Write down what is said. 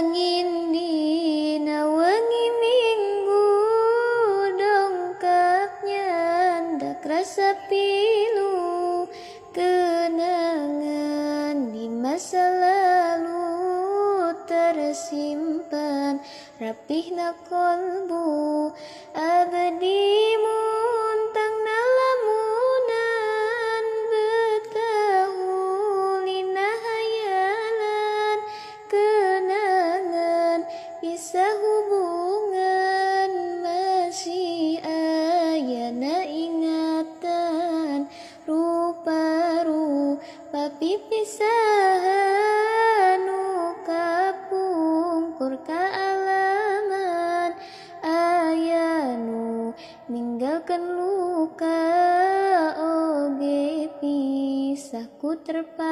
Angin dina wengi minggu dongkap nyandak rasa pilu, kenangan di masa lalu tersimpan rapihna kolbu. Abdi muntang nalamunan betahulina hayalan, kenangan bisa hubungan masih ayana ingatan, rupa-rupa pipisahan nu kapungkur kaalaman, aya nu ninggalkeun luka oge pisahku terpaksa.